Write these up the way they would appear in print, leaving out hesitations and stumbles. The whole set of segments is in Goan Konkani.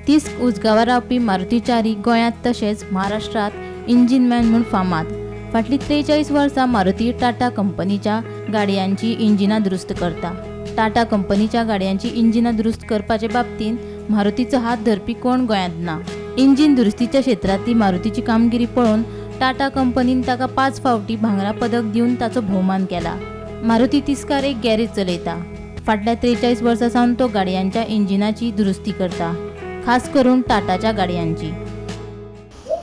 तिस्क उजगांवां रावपी मारुती च्यारी गोंयांत तशेंच महाराष्ट्रांत इंजीन मॅन म्हूण फामाद. फाटलीं 43 वर्सां मारुती टाटा कंपनीच्या गाडयांची इंजिनां दुरुस्त करता. टाटा कंपनीच्या गाडयांची इंजिनां दुरुस्त करपाचे बाबतींत मारुतीचो हात धरपी कोण गोंयांत ना. इंजीन दुरुस्तीच्या क्षेत्रांतली मारुतीची कामगिरी पळोवन टाटा कंपनीन ताका 5 फावटी भांगरा पदक दिवन ताचो भोवमान केला. मारुती तिस्कार एक गॅरेज चलयता. फाटल्या 43 वर्सां सावन तो गाडयांच्या इंजिनाची दुरुस्ती करता, खास करून टाटाच्या गाडयांची.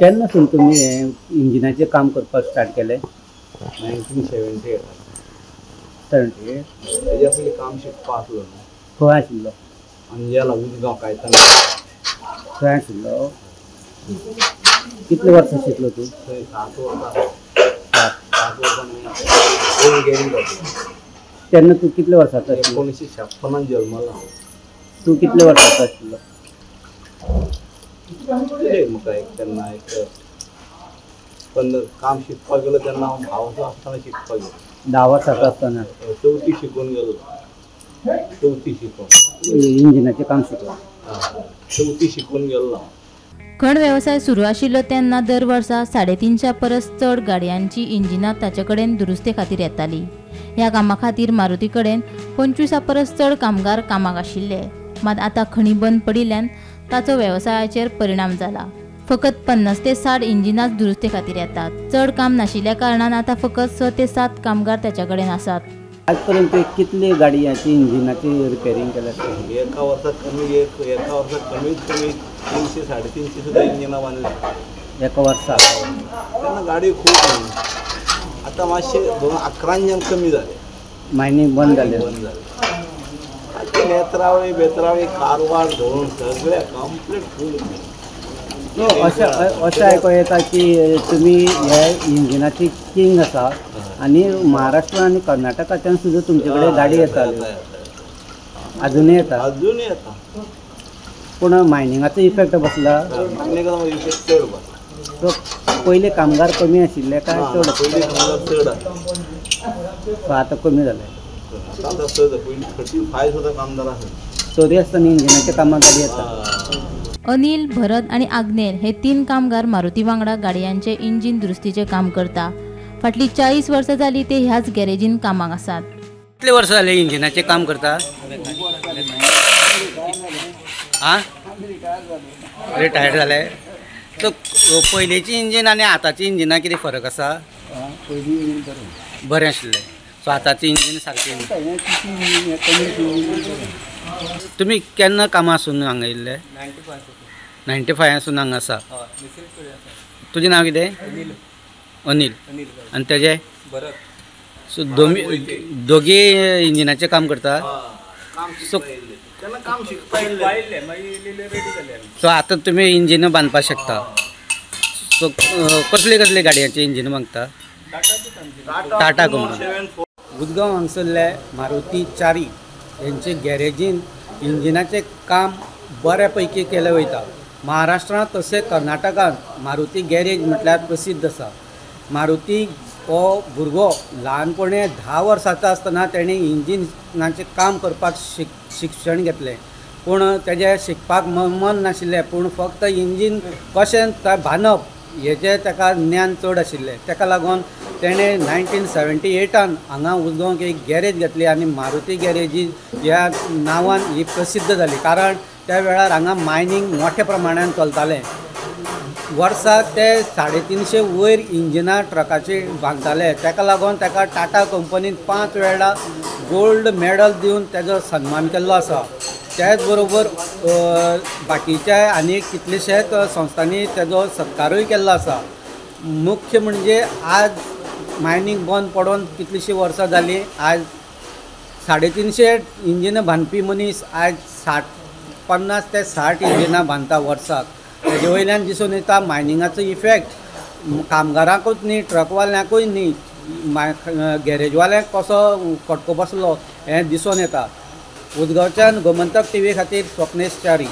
केन्ना सून तुमी हें इंजिनाचें काम करपाक स्टार्ट केलें? 1978. 78. तेज्या पयलीं काम शिकपा आसलो. खंय आशिल्लो? अंजेला उजगांव कायतान. खंय आशिल्लो? कितले वर्सां शिकलो तूं? थंय 7 वर्सां. 7 वर्सां गॅरेज जाता. तेन्ना तूं कितले वर्सांचो आशिल्लो? 1956 जल्मला. तूं कितले वर्सांचो आशिल्लो? म्हाका एक तेन्ना एक 15 काम शिकपाक गेलो तेन्ना हांव 10 वर्सां आसतना शिकपाक गेलो. 10 वर्सांचो आसतना? चवथी शिकून गेलो. चवथी शिकून इंजिनाचें काम शिकलो. चवथी शिकून गेल्लो. खण वेवसाय सुरू आशिल्लो तेन्ना दर वर्सा 350 परस चड गाडयांची इंजिनां ताचे कडेन दुरुस्ते खातीर येताली. ह्या कामा खातीर मारुती कडेन 25 परस चड कामगार कामाक आशिल्ले. मात आतां खणी बंद पडिल्ल्यान ताचो वेवसायाचेर परिणाम जाला. फकत 50 ते 60 इंजिनांच दुरुस्ते खातीर येतात. चड काम नाशिल्ल्या कारणान आतां फकत 6 ते 7 कामगार ताचे कडेन आसात. आजपर्यंत कितले गाडयांची इंजिनाची रिपेरींग केल्या? एका वर्साक कमी एका वर्साक कमीत कमी 300 350 सुद्दां इंजिनां बांदली एका वर्साक. तेन्ना गाडी खूब. आतां मातशें 2011 कमी जालें. मायनींग बंद जालें. बंद जालें. आतां नेत्रावळी बेत्रावळी कारवार धरून सगळें कंप्लीट फूल. अशें अशें आयको येता की तुमी हे इंजिनाची किंग आसा आनी महाराष्ट्र आनी कर्नाटकाच्यान सुद्दां तुमचे कडेन गाडी येताली. अजुनूय येता? अजुनूय येता. पूण मायनिंगाचो इफेक्ट बसला. मायनिंगाचो इफेक्ट चड बसला. सो पयले कामगार कमी आशिल्ले काय चड? पयलीं कामगार चड आसले. सो आतां कमी जाले. आतां चड पयलीं 35 सुद्दां कामदार आसले. तरी आसतना इंजिनाच्या कामाक गाडी येता. अनिल, भरत आनी आग्नेल हे 3 कामगार मारुती वांगडा गाडयांचे इंजीन दुरुस्तीचें काम करता. फाटलीं 40 वर्सां जालीं ते ह्याच गॅरेजीन कामाक आसात. कितले वर्सां जाले इंजिनाचें काम करता? आं, रिटायर्ड जाले. सो पयलींची इंजीन आनी आतांची इंजिनां कितें फरक आसा? पयलीं इंजीन बरें बरें आशिल्लें. सो आतांचें इंजीन सारकें. तुमी केन्ना कामां आसून हांगा येयल्ले? 95 आसून हांगा आसा. तुजें नांव कितें? अनिल. आनी तेजें? भरत. सो दोगी इंजिनाचें काम करता. सो सो आतां तुमी इंजिनां बांदपाक शकता. सो कसले कसले गाडयांचे इंजिनां बांदता? टाटा कंपनी. उजगांव हांगसरले मारुती च्यारी हेंचे गॅरेजीन इंजिनाचें काम बऱ्या पैकी केलें वयता. महाराष्ट्रांत तशें कर्नाटकांत मारुती गॅरेज म्हटल्यार प्रसिद्ध आसा. मारुती हो भुरगो ल्हानपणे 10 वर्सांचो आसतना तेणें इंजिनाचें काम करपाक शिक्षण घेतलें. पूण तेजें शिकपाक मन नाशिल्लें. पूण फक्त इंजीन कशें बांदप हेजें ताका ज्ञान चड आशिल्लें. ताका लागून तेणें 1978 हांगा उजगांव एक गॅरेज घेतली आनी मारुती गॅरेजी ह्या नांवान ही प्रसिद्ध जाली. कारण त्या वेळार हांगा मायनींग मोठ्या प्रमाणान चलतालें. वर्साक ते 350 वयर इंजिनां ट्रकाची बांदताले. ताका लागून ताका टाटा कंपनीन 5 वेळा गोल्ड मेडल दिवन ताजो सन्मान केल्लो आसा. त्याच बरोबर बाकीच्या आनी कितलेशेच संस्थांनी ताजो सत्कारूय केल्लो आसा. मुख्य म्हणजे आज मायनींग बंद पडून कितलीशीं वर्सां जालीं. आज 350 इंजिनां बांदपी मनीस आज 50 ते 60 इंजिनां बांदता वर्साक. तेजे वयल्यान दिसून येता मायनिंगाचो इफेक्ट कामगारांकूच न्ही, ट्रकवाल्यांकूय न्ही, गॅरेजवाल्यांक कसो फटको बसलो हें दिसून येता. उजगांवच्यान गोमंतक टीव्ही खातीर स्वप्नेश च्यारी.